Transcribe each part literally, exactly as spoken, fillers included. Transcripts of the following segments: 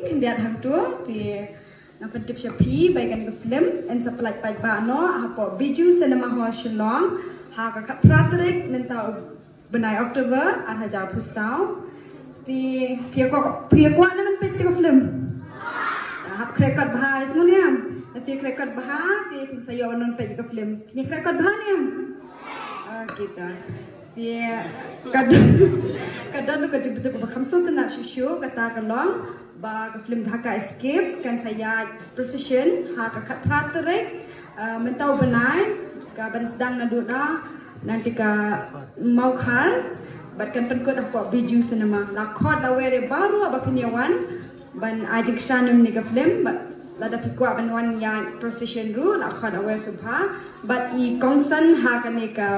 Khyndiat hangto te nga pyntip sha phi ba ïa kane ka film yn sa pynlait paidbah noh hapoh Bijou Cinema Hall Shillong ha ka khatphra tarik mynta u bnai October ar hajar arphew saw. Te phi ïa kwah, phi ïa kwah ne men peit ïa ka film? Hap khreh kot bha, ïa sngewniam. Te phi khreh kot bha te phin sa ïoh ban peit ïa ka film. Phi khreh kot bha ne em? Okay ta. Te ka don, ka don ka jingpyntip kaba kham sngewtynnat shuh shuh, kata ka long ba ka film Dhaka Escape kan sa ïaid procession ha ka khatphra tarik, ah, mynta u bnai, ka ban sdang naduh na, nanti ka Mawkhar, bad kan pynkut hapoh Bijou Cinema. La khot la wer ïa baroh ba phin ïa wan ban ai jingkyrshan ïa kane ka film, bad lada phi kwah ban wan ïaid procession ruh, la khot la wer sngewbha, bad i kongsan ha kane ka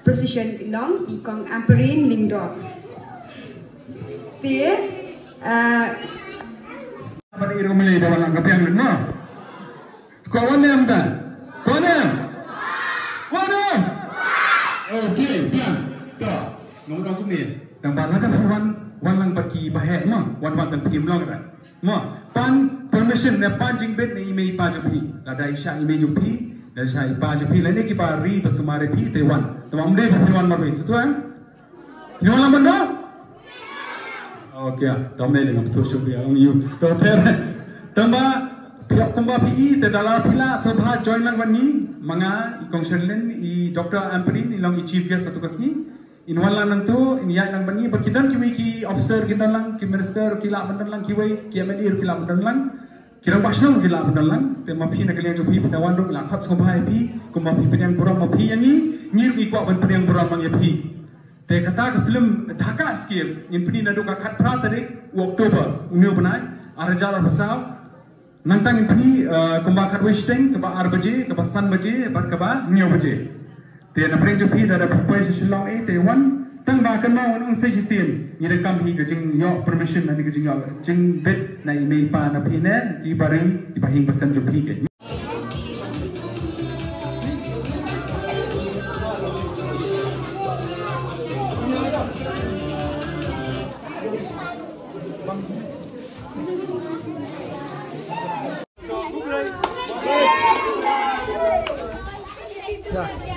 procession i long i Kong Ampareen Lyngdoh. Te, eh, Ba dei ruh mynne ba wan lang ka biang lut mo. Ko wan ne em ta? Ko wan ne em? Wan ne em? Okay, biang. To, ngam wan kumne. Tang ba lada phi wan, wan lang bad ki baheh mo. Wan wan tang phi ym long da. Mo, pan permission ne pan jingbit na i mei i pa jong phi. Lada i shah i mei jong phi, lada shah i pa jong phi, lane ki ba ri ba sumar ïa phi te wan. Tang ba ym dei ba phi wan marwei. Sngewthuh em? Phi wan lang ban da? Okay, ah, to mynne ngam sngewthuh shuh ïa ong ïa u. To pher. Tang ba phi ïoh kumba phi i te da la phi lah sngewbha join lang bad ngi. Ma nga i Kong Sherlyn, i Doctor Ampareen i long i chief guest ha tu ka sngi. In wan lang nangtu, in ïaid lang bad ngi, bad ki don kiwei ki officer ki don lang, ki minister ki lah ban don lang, kiwei ki M L A ki lah ban don lang. Ki rangbah shnong ki lah ban don lang, te ma phi na ka liang jong phi phi da wan ruh ngi la khot sngewbha ïa phi, kumba phi pdiang burom ma phi ïa ngi, ngi ruh ngi kwah ban pdiang burom lang ïa phi. Te kata ka film Dhaka Escape ngin pyni naduh ka khatphra tarik u October, une u bnai, ar hajar arphew saw. Nangta ngin pyni, eh, kumba khatwei shiteng, kaba ar baje, kaba san baje, bad kaba hynñiew baje. Te na pdeng jong phi lada phi poi sha Shillong ei te wan, tang ba kynmaw wan ong sa shisien, ngi donkam hi ka jingïoh permission lane ka jingïoh jingbit na i mei i pa na phi ne ki ba ri, ki ba ïing ba sem jong phi. Ke